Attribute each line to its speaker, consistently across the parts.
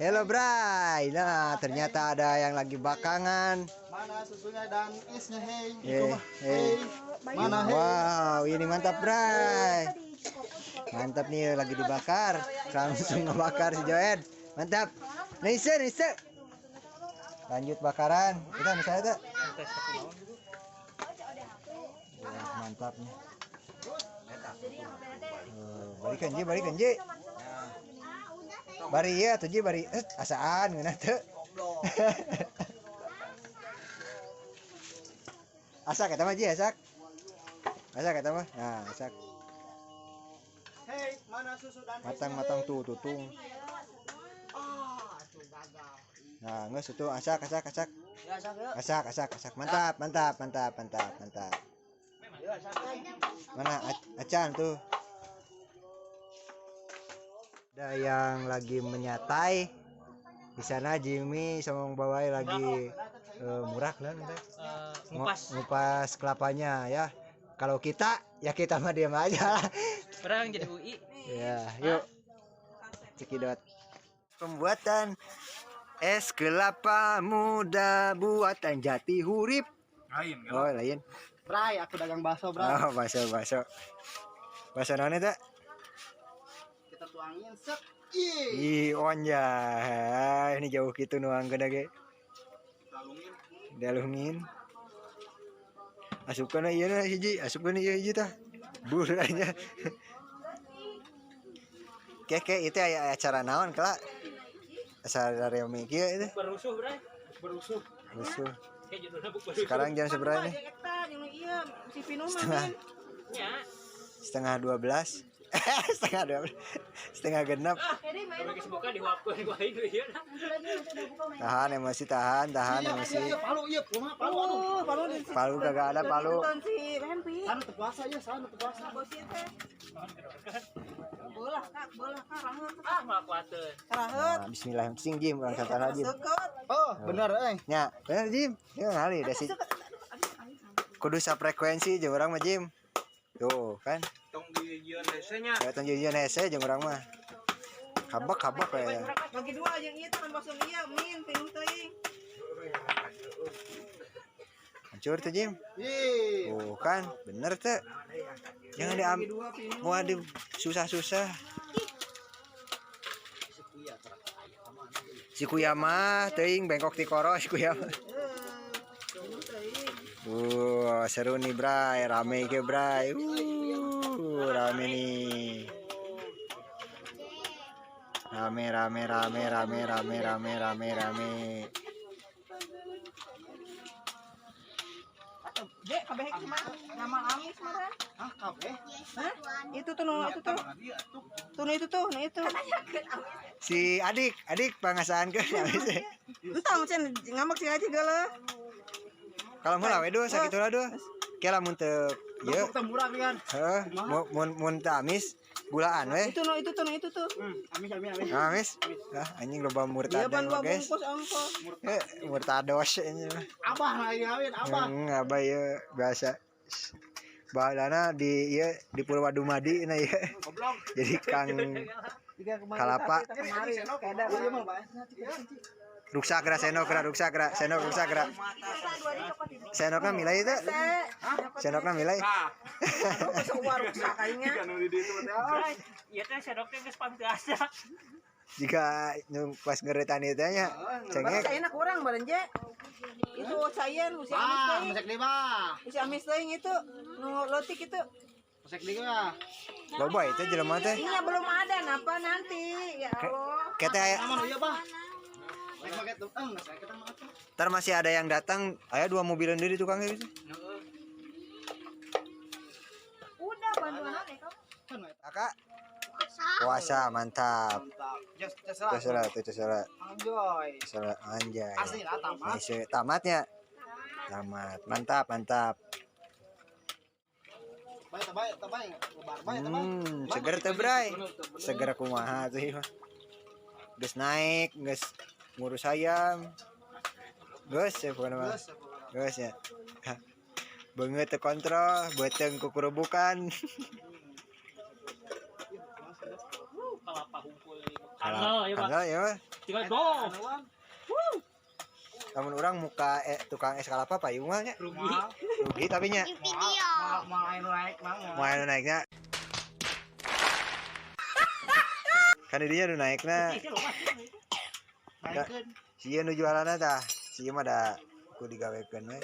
Speaker 1: Hello, Bray. Nah, ternyata ada yang lagi bakangan.
Speaker 2: Mana susunya dan esnya, hei?
Speaker 1: Eh, eh.
Speaker 2: Mana, hei?
Speaker 1: Wow, ini mantap, Bray. Mantap nih lagi dibakar. Langsung ngebakar si Joed. Mantap. Nice, nice. Lanjut bakaran. Kita misalnya tuh. Wah, mantap nih. Oh, balikan Ji, balikan Ji. Bari ya tuh Ji, bari asaan ngeunah teu. Asak eta mah Ji, asak. Asak eta mah. Nah, asak.
Speaker 2: Hei, mana susu dan esnya?
Speaker 1: Matang-matang tuh tutung.
Speaker 2: Ah, tuh gagal.
Speaker 1: Nah, geus itu asak, asak, asak.
Speaker 2: Ya, asak ya.
Speaker 1: Asak, asak, asak. Mantap, mantap, mantap, mantap, mantap.
Speaker 2: Ya, asak.
Speaker 1: Mana acan tuh? Ada yang lagi menyatai di sana, Jimmy sama Bang Bawai lagi murak lah nanti.
Speaker 3: Ngupas.
Speaker 1: Ngupas kelapanya ya. Kalau kita ya kita mah diam aja lah.
Speaker 3: Perang jadi UI.
Speaker 1: Ya, yuk. Cekidot. Pembuatan es kelapa muda buatan Jati Hurip.
Speaker 4: Lain.
Speaker 1: Oh, lain.
Speaker 2: Bray, aku dagang bakso, Bray.
Speaker 1: Oh, bakso, bakso. Bakso naon eta?
Speaker 2: Kita tuangin set. Ih.
Speaker 1: Ih, onja. Ini jauh gitu nuang gede ge.
Speaker 4: Dalungin.
Speaker 1: Dalungin. Asupkeun ieu na hiji, asupkeun ieu hiji tah. Bur aja. Keke itu aya acara naon kela? Acara reuni kieu itu.
Speaker 3: Berusuh, Bray.
Speaker 2: Berusuh.
Speaker 1: Rusuh.
Speaker 3: Kayak judulnya buk berusuh.
Speaker 1: Sekarang jam seberapa nih? Setengah
Speaker 3: Ya.
Speaker 1: 11.30. 11.30. 5.30.
Speaker 3: Kalau geus buka dihuapkeun ku aing ieu.
Speaker 1: Tahan emosi, tahan, tahan emosi.
Speaker 2: Iya, palu, iya, kumaha palu aduh. Palu di.
Speaker 1: Palu kagak ada palu.
Speaker 2: Sana teu puasa ya, sana teu puasa.
Speaker 3: Ah, malah kuateun.
Speaker 1: Nah, bismillah sing Jim, urang satana Jim.
Speaker 2: Oh, bener euy.
Speaker 1: Nya, bener Jim. Ya ngali da si. Kudu safrekuensi jeung urang mah Jim. Tuh kan.
Speaker 4: Tong di jieun hese nya.
Speaker 1: Ya tong jieun hese jeung urang mah. Kabak-kabak kayak.
Speaker 5: Bagi dua yang iya tangan bosong iya min pinuh teuing.
Speaker 1: Hancur tuh Jim.
Speaker 2: Ih.
Speaker 1: Tuh kan, bener tuh. Jangan diambil. Mau di susah-susah. Si kuya mah teuing bengkok ti koro si kuya mah. Seru nih Bray, rame ke Bray. Rame nih. Rame rame rame rame rame rame rame rame.
Speaker 5: Dek, kabeh kumaha? Ngamal amis mah.
Speaker 2: Ah, kabeh.
Speaker 5: Hah? Itu tuh nu itu tuh. Tuh nu itu tuh, nu itu.
Speaker 1: Si adik, adik pangasaan ke.
Speaker 5: Entah macam ngambek sih aja geuleuh.
Speaker 1: Kalau mau lah wedo sakitu lah duh. Ke lamun teu ieu
Speaker 2: Teu murah kan.
Speaker 1: heuh mun mun teu amis gulaan we.
Speaker 5: Itu nu itu tuh nu itu tuh.
Speaker 2: Amis amis amis.
Speaker 1: Amis. Ah anjing loba murtad
Speaker 5: Iya ban dua
Speaker 1: guys.
Speaker 5: bungkus ongkos.
Speaker 1: Eh murtados ini mah.
Speaker 2: Abah lagi kawin, abah.
Speaker 1: Abah ieu biasa. Baheulana di ieu di Purwadumadi na ieu.
Speaker 2: Goblok.
Speaker 1: Jadi Kang Kalapa.
Speaker 5: Kemarin
Speaker 2: Iya mah, Pak.
Speaker 1: Ruksak geura senok geura ruksak geura senok ruksak geura. Senokna milai teh. Senokna milai.
Speaker 5: Rusak aingnya.
Speaker 3: Bray, ieu teh sendok teh geus pamit asa.
Speaker 1: Jika nu pas ngeretan ieu teh nya cengek.
Speaker 5: Saya kurang bareng je. Itu sayen usia amis
Speaker 2: Ah,
Speaker 5: teuing.
Speaker 2: mesek deui mah.
Speaker 5: Usia amis teuing itu nu leutik itu.
Speaker 2: Mesek deui mah.
Speaker 1: Loba itu jelema teh.
Speaker 5: Iya belum ada napa nanti ya Allah.
Speaker 1: Kete aya
Speaker 2: Aman ieu, Bah. Rek make tuh, geus rek kita mah atuh.
Speaker 1: ntar masih ada yang datang, aya dua mobilan deui di tukangnya gitu.
Speaker 5: Udah bantuan aneh kamu.
Speaker 1: Kakak puasa mantap.
Speaker 2: Mantap. Jas jas
Speaker 1: Terserah tuh terserah.
Speaker 2: Anjoy.
Speaker 1: Terserah anjay.
Speaker 2: Asli lah tamat.
Speaker 1: Nice. Tamatnya. Tamat. Mantap, mantap.
Speaker 2: Bae tabai tabai. Lebar bae tabai.
Speaker 1: Seger teh, Bray. Seger kumaha tuh ieu mah. Geus naik, geus ngurus ayam. Geus ya pokoknya mah.
Speaker 2: Geus, pokoknya.
Speaker 1: Geus ya. Beungeut teu kontrol, beuteung kukurubukan.
Speaker 3: Kalapa humpul. Kandel ya, Pak.
Speaker 1: Kandel ya mah.
Speaker 3: Tinggal go.
Speaker 1: Lamun urang muka tukang es kalapa payung mah nya.
Speaker 3: Rugi.
Speaker 1: Rugi tapi nya.
Speaker 2: Mau anu naik mang.
Speaker 1: Mau anu naiknya. Kan dinya nu naikna.
Speaker 2: Naikeun.
Speaker 1: Sieun nu jualanna tah. Sieun mah da ku digawekeun we.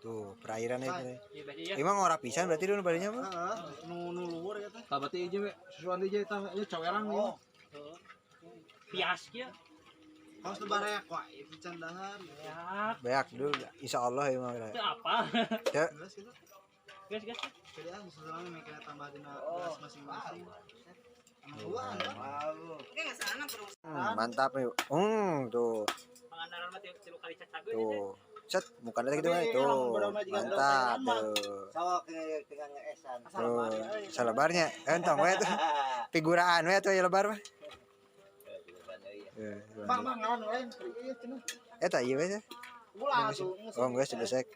Speaker 1: Tuh, perairan itu. Emang ora pisan berarti nu badinya mah.
Speaker 2: Heeh, nu nu luhur eta.
Speaker 4: Tah berarti ieu we susuan deui tah ieu cawerang ieu.
Speaker 3: Pias kieu.
Speaker 2: Kaos teu bareak wae pican dahar.
Speaker 3: Ya,
Speaker 1: Beak dulu insyaallah ieu mah.
Speaker 3: itu apa?
Speaker 1: Teu.
Speaker 2: Geus gitu.
Speaker 3: Gas gas.
Speaker 2: Jadi ah susulan mikirna tambah dina gelas masing-masing. Emang uang kan?
Speaker 1: Mantap yuk. Tuh.
Speaker 3: Pangandaran mah tilu kali cacageun
Speaker 1: Tuh. Set mukanya gitu mah itu. Mantap tuh.
Speaker 5: Sok dengan ngeesan.
Speaker 1: Tuh, salebarnya. Entong we tuh. Figuraan we tuh ya lebar mah.
Speaker 2: Mang mang ngaran lain ieu cenah.
Speaker 1: Eta ieu we teh.
Speaker 2: Ulah atuh.
Speaker 1: Oh, geus dibesek.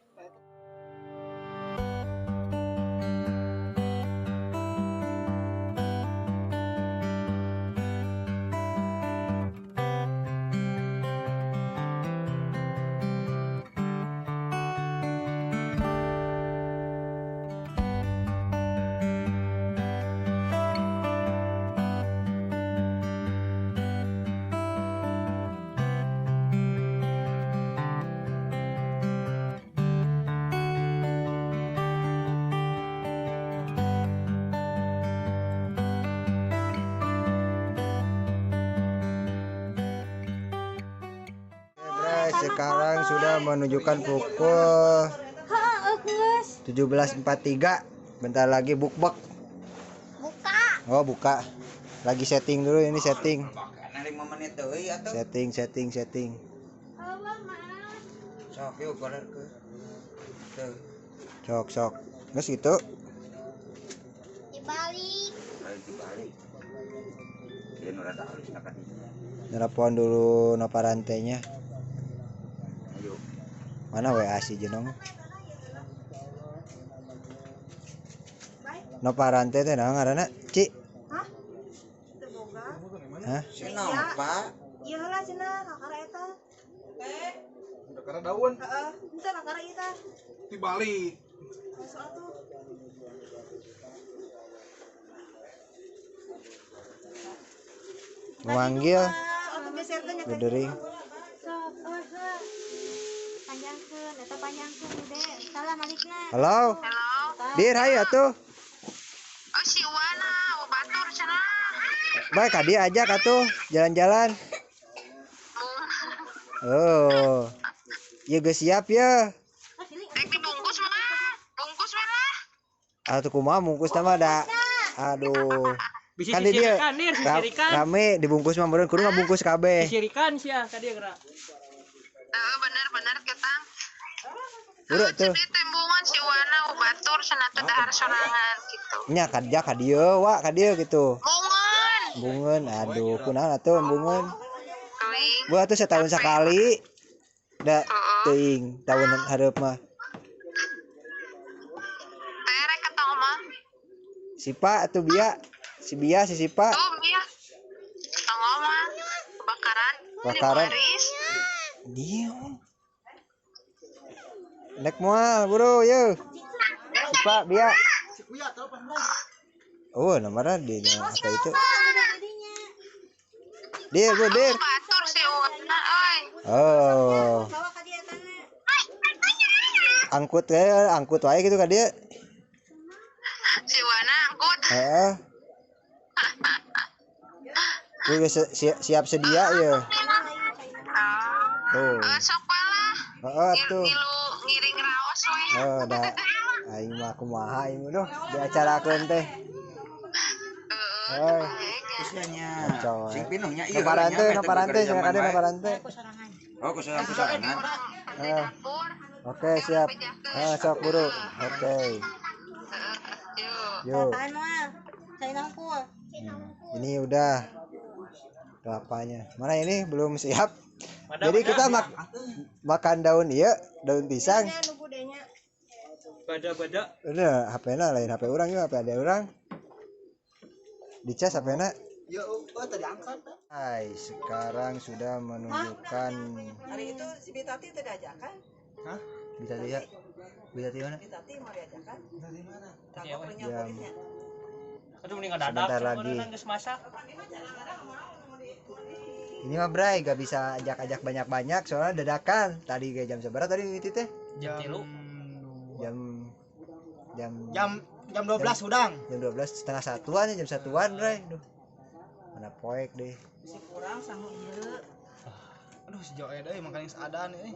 Speaker 1: Sekarang sudah menunjukkan pukul 17.43. Bentar lagi bukbek.
Speaker 6: Buka.
Speaker 1: Oh, buka. Lagi setting dulu ini setting.
Speaker 5: 5 menit deui atuh.
Speaker 1: Setting, setting, setting.
Speaker 5: Sok yuk goler ke. Tuh.
Speaker 1: Sok, sok. Geus gitu.
Speaker 6: Dibalik.
Speaker 5: Dibalik. Dia nu rada halus ka dinya.
Speaker 1: Nelpon dulu noparantenya.
Speaker 5: Ayo.
Speaker 1: Mana WA si Jenong? Noparante teh naon ngaranna? Ci.
Speaker 6: Hah? Teu boga.
Speaker 1: Hah?
Speaker 5: Senong, Pak.
Speaker 6: Ieu heula cenah kakara eta.
Speaker 4: Kakara daun.
Speaker 6: Heeh, henteu kakara ieu tah.
Speaker 4: Dibalik.
Speaker 6: Masuk atuh.
Speaker 1: Memanggil.
Speaker 6: Atuh beserkeun nya.
Speaker 1: Berdering.
Speaker 6: Sok, oh, heuh. Panjangkeun, eta panjangkeun gede. Salah malikna.
Speaker 1: Halo.
Speaker 6: Halo.
Speaker 1: Dir hayu atuh.
Speaker 7: Oh si Wana, batur cenah.
Speaker 1: Baik, ka dieu ajak atuh jalan-jalan. Oh. Ieu geus siap ya.
Speaker 7: Rek dibungkus mah. Bungkus mah lah.
Speaker 1: Atuh kumaha bungkus mah da. Aduh.
Speaker 3: Bisa
Speaker 1: Kan di dia
Speaker 3: sisirikan, Dir, sisirikan.
Speaker 1: rame dibungkus mah meureun kudu ngabungkus kabeh.
Speaker 3: Sisirikan sia ka dieu geura.
Speaker 7: Heeh, bener-bener ketang.
Speaker 1: Buru tuh.
Speaker 7: Jadi tembungan si Wana batur cenah teh dahar sorangan gitu.
Speaker 1: Nya ka ka dieu wa ka dieu gitu.
Speaker 7: Bungan.
Speaker 1: Bungeun aduh kunaon atuh bungeun.
Speaker 7: Teuing.
Speaker 1: Bu atuh setahun sekali. Da teuing tahun hareup mah.
Speaker 7: Teh rek ketong mah.
Speaker 1: Sipa atuh Bia. Si Bia si Sipa.
Speaker 7: Tuh Bia. Tongol mah kebakaran.
Speaker 1: Kebakaran.
Speaker 7: Waris.
Speaker 1: Dia. Nek moal buru yeuh. Sipa Bia.
Speaker 2: Si Kuya telepon Bro.
Speaker 1: Oh, nomornya di apa itu? Dir, bu, dir.
Speaker 7: Batur si Wana euy.
Speaker 1: Oh.
Speaker 6: Bawa ka dieu tana.
Speaker 1: Angkut kayak angkut wae gitu ka dia.
Speaker 7: Si Wana angkut.
Speaker 1: Heeh. Gue siap sedia ya. Tuh.
Speaker 7: Sok lah.
Speaker 1: Heeh tuh.
Speaker 7: Ngilu ngiring raos we.
Speaker 1: Oh, da aing mah kumaha aing duh diacarakeun teh.
Speaker 7: Heeh.
Speaker 5: Nya.
Speaker 1: Kacau,
Speaker 5: Sing
Speaker 1: eh.
Speaker 5: pinuhnya ieu.
Speaker 1: Noparante, noparante, cenah ka dieu noparante.
Speaker 5: Oh, kusoran kusorangan.
Speaker 7: Di dapur.
Speaker 1: Oke, siap. Ah, sok buru. Oke.
Speaker 7: Yuk.
Speaker 1: Yuk.
Speaker 6: Tahan moal. Cai nangkul.
Speaker 1: Ini udah kelapanya. Mana ini belum siap. Jadi kita makan daun iya, daun pisang.
Speaker 6: Nya nu budenya.
Speaker 3: Bada-bada.
Speaker 1: Udah, HP-na lain HP orang juga, HP ada orang. Dicas HP-na.
Speaker 2: Ya, oh tadi angkat.
Speaker 1: Hai, sekarang sudah menunjukkan.
Speaker 5: Hari itu si Bitati tidak ajakan.
Speaker 2: Hah?
Speaker 1: Bitati ya? Bitati mana?
Speaker 5: Bitati mau diajakan.
Speaker 2: Dari mana?
Speaker 1: Jam.
Speaker 3: Aduh mending dadak.
Speaker 1: Sebentar lagi. Ini mah Bray, gak bisa ajak-ajak banyak-banyak soalnya dadakan. Tadi kayak jam seberapa tadi itu teh?
Speaker 3: Jam 3.
Speaker 1: Jam
Speaker 2: 12 udang.
Speaker 1: Jam 12 setengah satuan ya, jam satuan Bray. Duh. Mana poek deh.
Speaker 5: Si kurang sama ieu.
Speaker 2: Aduh si Joe deui makanya seadaan ini.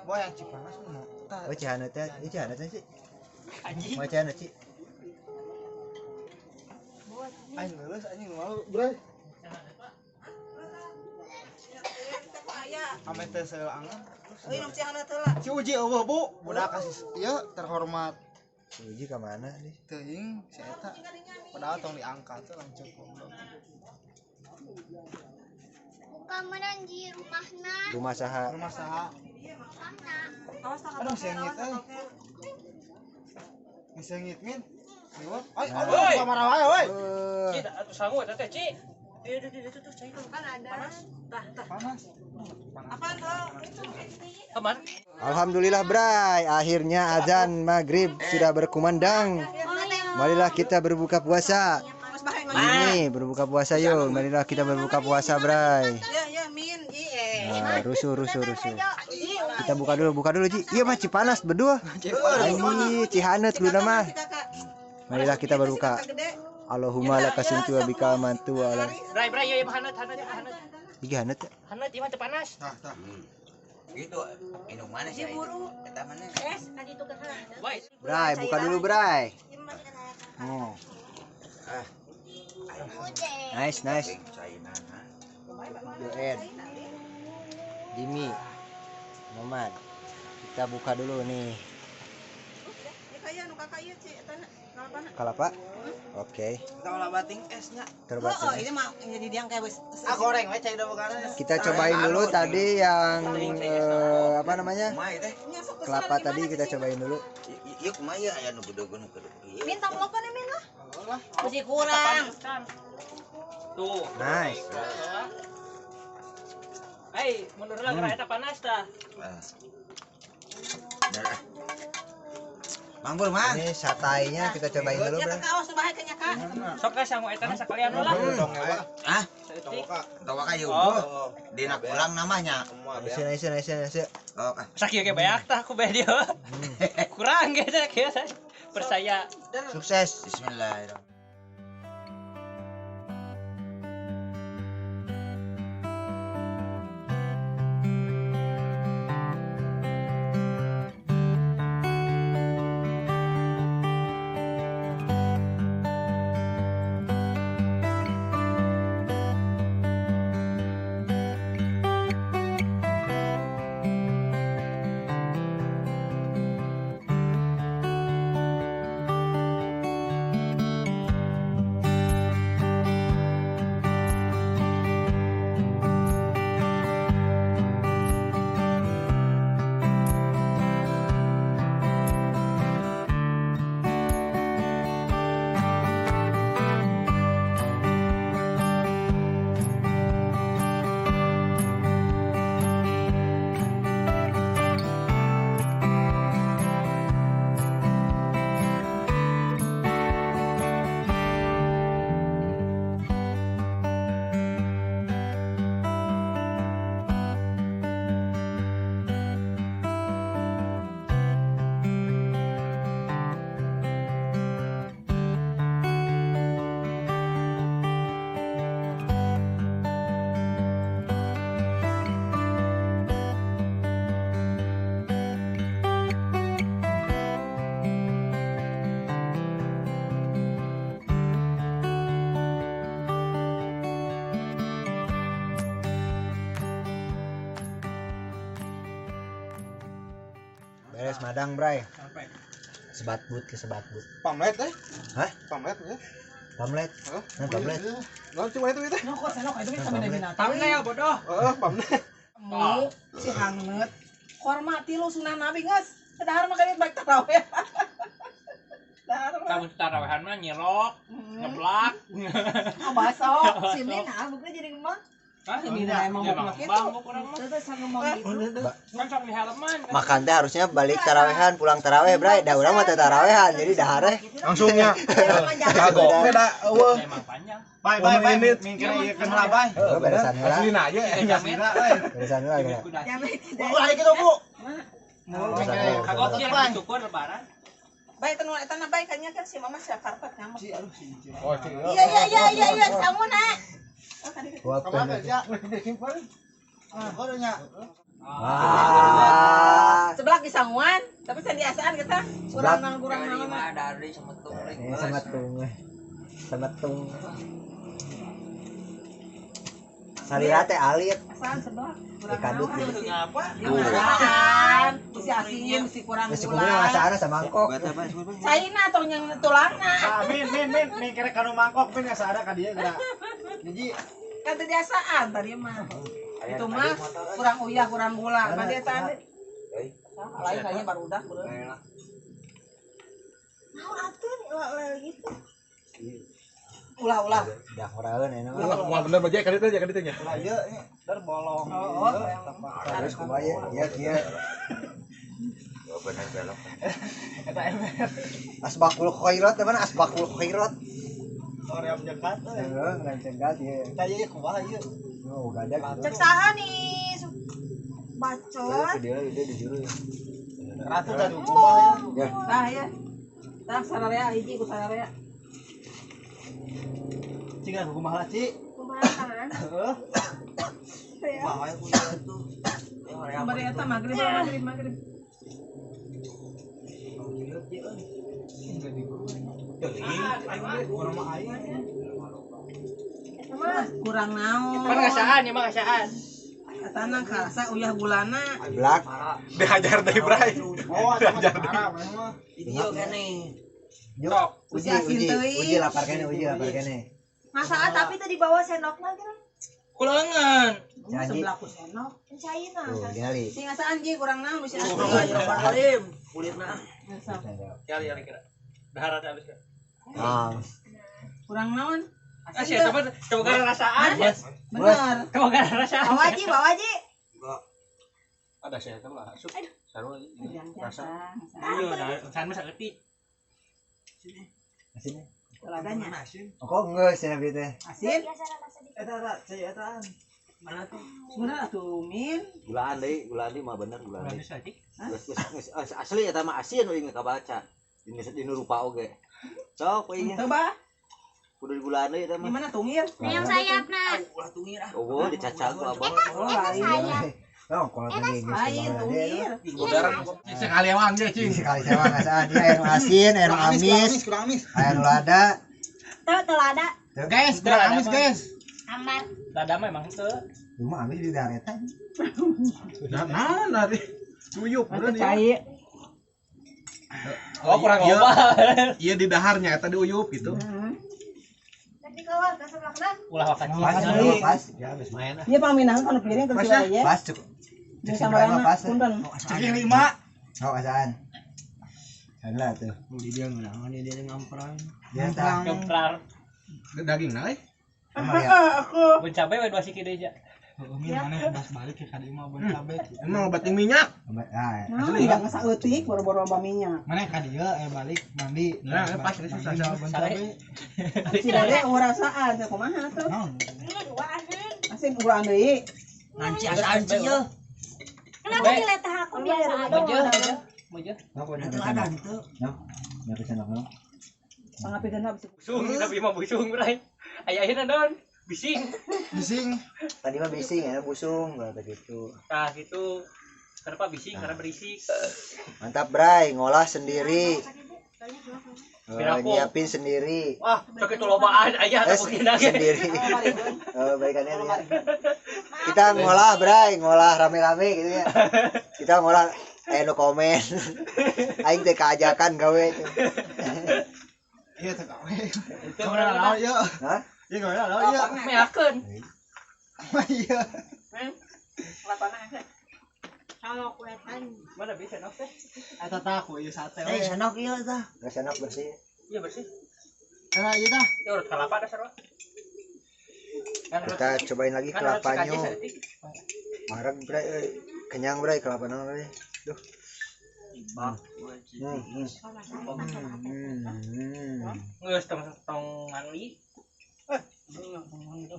Speaker 2: Boy yang Cipanas mah.
Speaker 1: Oh Cihanet teh, ini Cihanet teh sih.
Speaker 3: Anjing.
Speaker 1: Mau Cihanet sih.
Speaker 2: Aing leuleus anjing malu, Bray. Ame teh seulangan.
Speaker 5: Euy nu Cihanet heula.
Speaker 2: Si Uji eueuh Bu, budak kasih ieu terhormat.
Speaker 1: Si Uji ka mana nih?
Speaker 2: Teuing si eta. Padahal tong diangkat tuh lancuk goblok.
Speaker 6: Buka menang di rumahna.
Speaker 1: Rumah saha?
Speaker 2: Rumah saha?
Speaker 5: Awas tak.
Speaker 2: Aduh sengit euy. Sengit min. Liwat. Ay, aduh, kamar wae euy.
Speaker 3: Ci, atuh sangu eta teh, Ci. Itu tuh cai.
Speaker 5: Kan ada. Tah, tah.
Speaker 2: Panas.
Speaker 5: Apaan tuh? Itu.
Speaker 3: Aman.
Speaker 1: Alhamdulillah Bray, akhirnya azan maghrib sudah berkumandang. Marilah kita berbuka puasa. Ini berbuka puasa yuk, marilah kita berbuka puasa Bray.
Speaker 5: Ya, min,
Speaker 1: Nah, rusuh. Kita buka dulu Ji. Iya mah Cipanas berdua. Ini Cihanet dulu mah. Marilah kita berbuka. Allahumma lakasuntu wa bika amantu wa ala.
Speaker 3: Bray, ya hanet.
Speaker 1: Iya hanet.
Speaker 3: Hanet ieu mah teu panas.
Speaker 2: Tah, tah.
Speaker 8: Gitu, minum mana sih? Eta mana?
Speaker 6: Es, tadi itu kan.
Speaker 1: Bray, buka dulu Bray. Oh. Nice. Joed, Jimmy, Nomad. Kita buka dulu nih. Kelapa? Oke.
Speaker 5: Kita esnya.
Speaker 1: Terbating.
Speaker 5: Oh, ini mah jadi dia kayak wis.
Speaker 2: Ah goreng we cai bukan.
Speaker 1: Kita cobain dulu tadi yang apa namanya? Kelapa tadi kita cobain dulu.
Speaker 8: Ieu kumaha ieu aya nu gede nu gede.
Speaker 6: Minta melokan ya min lah.
Speaker 5: Masih kurang.
Speaker 3: Tuh.
Speaker 1: Nice.
Speaker 3: Hei, mundur lah karena eta panas tah.
Speaker 8: Mang Bur, Mang.
Speaker 1: Ini satainya kita cobain dulu,
Speaker 5: Ya
Speaker 1: Bro.
Speaker 5: kakak awas bahaya kayaknya kak.
Speaker 3: Sok ka sangu eta sakalian lah.
Speaker 8: Hah?
Speaker 3: Saeutik.
Speaker 8: Tawa kayu.
Speaker 3: Oh.
Speaker 8: Dina kurang namanya.
Speaker 1: Nice, nice, nice, nice.
Speaker 8: Oh, ah.
Speaker 3: Sakieu ge beak tah ku bae dia. Kurang ge teh kieu teh. Percaya.
Speaker 1: Sukses.
Speaker 8: Bismillahirrahmanirrahim.
Speaker 1: Beres madang, Bray. Sebatbut ke sebatbut.
Speaker 2: Pamlet teh.
Speaker 1: Hah?
Speaker 2: Pamlet ya.
Speaker 1: Pamlet.
Speaker 2: Hah?
Speaker 1: Nah, pamlet.
Speaker 2: Nah, cuma itu itu.
Speaker 3: Thumbnail bodoh.
Speaker 2: Heeh, pamlet.
Speaker 5: Mu si hanget. Hormati lu sunah nabi geus. Dahar mah kalian baik taraweh. Dahar mah.
Speaker 3: Kamu tarawehan mah nyirok. Ngeblak.
Speaker 5: Oh, baso.
Speaker 6: Sini nah, bukan jadi ngomong.
Speaker 3: Emang gitu.
Speaker 1: Makan teh harusnya balik tarawehan, pulang taraweh, Bray. Da urang mah teh tarawehan, jadi dahar
Speaker 4: langsungnya. Kagok teh da eueuh.
Speaker 2: Bye bye bye. Mingkir ieu kan lah bye.
Speaker 1: Beresan heula.
Speaker 4: Aslina aja aslina euy.
Speaker 1: Beresan heula geura.
Speaker 2: Bu ari kitu, Bu.
Speaker 3: Kagok ieu syukur lebaran.
Speaker 5: Baik tenu eta na bae kanya kan si mama sia karpet ngamuk.
Speaker 6: Iya iya iya iya iya samuna.
Speaker 5: Sebelah disanguan, tapi sandiasaan kita kurang kurang nama.
Speaker 8: Dari semetung.
Speaker 1: Semetung. Semetung. Salira teh alit.
Speaker 5: Asaan sebelah.
Speaker 1: Kurang kadut gitu.
Speaker 5: Kurang. Bisi asin, bisi kurang
Speaker 1: gula. Bisi kurang asaana samangkok.
Speaker 5: Caina atau yang tulangna.
Speaker 2: Min min min min kere kanu mangkok min asa ka dieu geura. Jadi
Speaker 5: kan biasaan tadi mah. Itu mah kurang uyah, kurang gula. Berarti eta lain kayaknya baru udah.
Speaker 6: Mau atuh ulah gitu.
Speaker 5: Ulah-ulah.
Speaker 1: Udah horaeun enak.
Speaker 4: Ulah bener bae ka ditu ka ditu nya.
Speaker 2: Ulah ieu dar bolong.
Speaker 1: Terus kumaha ya? Ieu kieu.
Speaker 8: Oh bener belok.
Speaker 2: Eta ember.
Speaker 1: Asbakul khairat mana asbakul khairat?
Speaker 2: Oh ream nyekat euy.
Speaker 1: Heeh, ream nyekat ieu.
Speaker 2: Tah ieu kumaha ieu?
Speaker 1: Oh, gada gitu.
Speaker 6: Cek saha nih? Bacot.
Speaker 1: Dia dia di juru ya.
Speaker 2: Ratu tadi kumaha
Speaker 1: ya.
Speaker 5: Tah ya. Tah sararea hiji ku sararea.
Speaker 2: Cik aku kumaha Ci?
Speaker 6: Kumaha tangan?
Speaker 2: Heeh.
Speaker 8: Kumaha we kumaha tuh.
Speaker 5: Bari eta magrib magrib magrib. Kurang naon.
Speaker 3: Kan ngasaan ya mah ngasaan.
Speaker 5: Etana karasa uyah gulana.
Speaker 1: Blak.
Speaker 4: Dihajar deui, Bray.
Speaker 2: Oh, dihajar deui.
Speaker 8: Ieu kene.
Speaker 1: Yuk, uji uji uji lapar kene, uji lapar kene.
Speaker 6: Masalah tapi tadi bawa sendokna gitu.
Speaker 3: Kulangan.
Speaker 5: Sebelah ku sendok.
Speaker 6: Caina.
Speaker 1: Tuh, ginali.
Speaker 5: Sing ngasaan ji kurang naon bisa asin.
Speaker 8: Kulitna.
Speaker 3: Kali kali kira. Dahar ada habis.
Speaker 1: Ah.
Speaker 5: Kurang naon?
Speaker 3: Asin coba coba gara rasaan.
Speaker 5: Bener.
Speaker 3: Coba gara rasaan.
Speaker 6: Bawa ji, bawa ji.
Speaker 8: Enggak.
Speaker 4: Ada saya tahu lah. Asup. Sarua
Speaker 5: rasa.
Speaker 3: Iya, nah, san mah saeutik.
Speaker 1: Asinnya.
Speaker 5: Ladanya.
Speaker 1: Oh, kok geus cenah bieu teh.
Speaker 5: Asin?
Speaker 2: Eta eta cai etaan.
Speaker 5: Mana tuh? Sebenarnya atuh min.
Speaker 9: Gulaan deui mah bener gulaan deui. Geus asli eta mah asin euy kabaca. Dinu rupa oge. Sok euy.
Speaker 5: Teu bah.
Speaker 9: Kudu digulaan deui eta mah.
Speaker 5: Di mana tungir?
Speaker 7: Yang sayapna.
Speaker 8: Ulah tungir ah.
Speaker 9: Oh, dicacag ku abah.
Speaker 5: Oh, lain.
Speaker 1: Oh, kalau tadi geus
Speaker 5: Lain tungir.
Speaker 4: Sekali ewang ge, Cing.
Speaker 1: Sekali sewang ngasaan ieu aya nu asin, aya nu amis,
Speaker 2: kurang amis.
Speaker 1: Aya nu lada.
Speaker 6: Teu teu lada.
Speaker 4: Guys, kurang amis, guys.
Speaker 7: Amar.
Speaker 3: Lada mah emang henteu.
Speaker 1: Cuma amis di dareta.
Speaker 4: Nah, naon ari? Tuyup bener
Speaker 5: Cai.
Speaker 4: Oh, kurang loba. Iya di daharnya eta diuyup gitu.
Speaker 6: Tapi keluar ke sebelahna.
Speaker 3: Ulah wakan.
Speaker 1: Pas, pas.
Speaker 2: Ya geus main ah.
Speaker 5: Ieu pangminangan kana piring keur si ye.
Speaker 1: Pas cukup.
Speaker 5: Jeung sambalna
Speaker 1: pas.
Speaker 5: punten.
Speaker 2: Cek lima.
Speaker 1: Oh, asaan. Salah tuh.
Speaker 2: Di dia ngeunahan dia ngamprang.
Speaker 1: Ya tah.
Speaker 3: Ngemprar.
Speaker 4: Daging na euy.
Speaker 1: Aku.
Speaker 3: Mun cabe we dua siki deui ja.
Speaker 2: Heeh, mana pas balik ke kadi mah bon cabe.
Speaker 4: Emang obat minyak.
Speaker 1: Ah,
Speaker 5: asli enggak saeutik boro-boro loba minyak.
Speaker 2: Mana ka dieu balik mandi.
Speaker 4: Nah, pas susah
Speaker 2: bon cabe.
Speaker 5: Si dede urasaan teh kumaha tuh?
Speaker 6: Ini dua asin.
Speaker 5: Asin urang deui.
Speaker 8: Nanci asaan ci ye.
Speaker 6: Kenapa diletah aku biasa aja?
Speaker 3: Mojo, mojo.
Speaker 1: Itu ada itu. No. Nyari sendok no.
Speaker 5: Pangapikeun bisa.
Speaker 3: Busung, tapi mah busung, Bray. Aya ayeuna don. Bising.
Speaker 2: Bising.
Speaker 1: Tadi mah bising ya, busung kata gitu.
Speaker 3: Nah, gitu. Kenapa bising? Karena berisik.
Speaker 1: Mantap, Bray, ngolah sendiri. Nyiapin sendiri.
Speaker 3: Wah, sakitu lobaan aya atau mungkin lagi.
Speaker 1: Sendiri. Oh, baikannya ya. Kita ngolah, Bray, ngolah rame-rame gitu ya. Kita ngolah nu komen. Aing teh kaajakan gawe itu.
Speaker 2: Iya teh gawe. Itu urang naon ieu?
Speaker 1: Hah?
Speaker 2: Iya gawe naon ieu?
Speaker 3: Meakeun.
Speaker 2: Iya.
Speaker 5: Lapangan aja.
Speaker 6: Kalau kuetan
Speaker 3: Mana bisa nok teh?
Speaker 2: Eta tah ku ieu sate we.
Speaker 8: Eh, senok ieu tah.
Speaker 1: Geus senok bersih.
Speaker 3: Iya bersih.
Speaker 2: Tara ieu tah.
Speaker 3: Ya urut kalapa ada sarua.
Speaker 1: Kita cobain lagi
Speaker 3: Kan urut
Speaker 1: kelapanya.
Speaker 3: sekaji saeutik.
Speaker 1: Marah bray, euy. Kenyang bray kelapa naon euy. Duh. Hmm. Hmm. Hmm. Hmm.
Speaker 3: Geus tong tong anu ieu.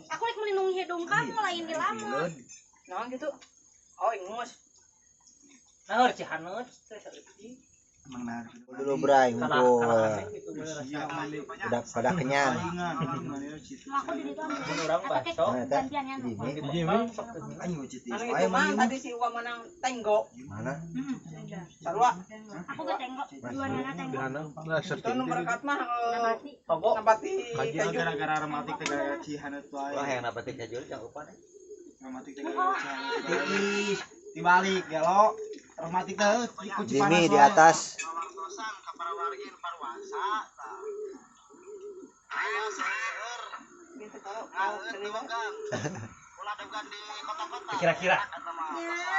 Speaker 6: Aku rek melindungi hidung kamu lain di lamun.
Speaker 5: Naon gitu? Oh, ingus.
Speaker 3: Nah, urut cihaneut teh saeutik.
Speaker 2: Emang nah.
Speaker 1: Dulu bray,
Speaker 3: Kalah
Speaker 1: ngumpul.
Speaker 3: kalah aneh gitu bener rasa.
Speaker 1: Udah pada kenyang.
Speaker 6: Aku di ditu ambil.
Speaker 3: Mun urang
Speaker 6: Atau kayak
Speaker 3: bakso.
Speaker 1: Nah, teh.
Speaker 6: gantian ya.
Speaker 1: Ini
Speaker 3: Sok teh.
Speaker 2: Anjing ucit.
Speaker 5: Anu itu mah tadi si Uwa menang tenggo.
Speaker 1: mana?
Speaker 5: Sarua.
Speaker 6: Aku gak tengok. Dua nana tengok.
Speaker 5: Itu nu berkat mah
Speaker 6: Nabati.
Speaker 3: Togo.
Speaker 5: nabati keju.
Speaker 2: Gara-gara rematik teh gara-gara cihaneut wae.
Speaker 9: Wah, yang dapat keju jangan lupa nih.
Speaker 2: Rematik teh gara-gara cihaneut wae. Dibalik gelo. Rematik teh kunci panas
Speaker 1: Jimmy di
Speaker 2: wae.
Speaker 1: atas.
Speaker 5: Gitu kalau kalau cerita.
Speaker 3: Kira-kira.
Speaker 6: Ya, ya,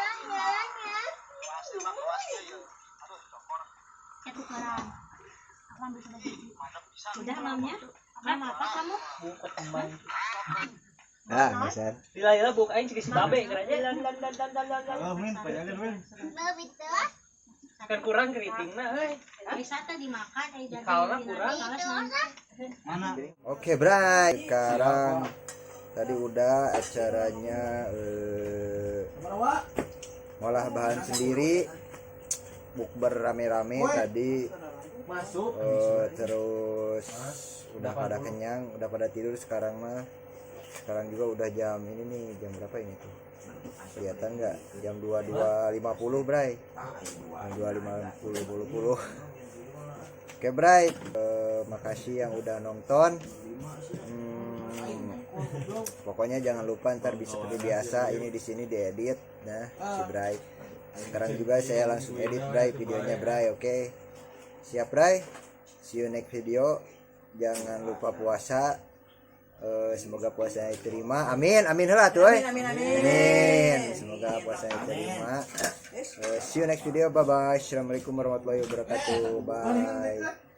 Speaker 6: ya. Ya tukaran. Aku ambil sama Cici. Udah mamnya? Mam apa kamu?
Speaker 3: Buka teman.
Speaker 1: Nah, geser.
Speaker 3: Lila-lila buk aing cik si babe keranya.
Speaker 2: Oh, min, pajangan min.
Speaker 3: Kan kurang keritingna euy.
Speaker 6: Wisata dimakan eh daging
Speaker 3: Kalna
Speaker 6: dinanti.
Speaker 3: kurang.
Speaker 6: Kalas nanti.
Speaker 2: Mana?
Speaker 1: Oke, Bray. Sekarang tadi udah acaranya ngolah bahan sendiri, bukber rame-rame tadi.
Speaker 2: Masuk.
Speaker 1: Terus udah pada kenyang, udah pada tidur sekarang mah. Sekarang juga udah jam ini nih, jam berapa ini tuh? Kelihatan nggak? Jam 22.50, Bray. Jam 2.50. Oke, Bray. Makasih yang udah nonton. Pokoknya jangan lupa ntar bisa seperti biasa ini di sini diedit. Nah, si Bray. Sekarang juga saya langsung edit Bray videonya Bray, oke. Siap Bray. See you next video. Jangan lupa puasa. Semoga puasanya diterima. Amin, amin heula tuh euy.
Speaker 5: Amin, amin,
Speaker 1: Amin. Semoga puasanya diterima. See you next video. Bye bye. Assalamualaikum warahmatullahi wabarakatuh. Bye.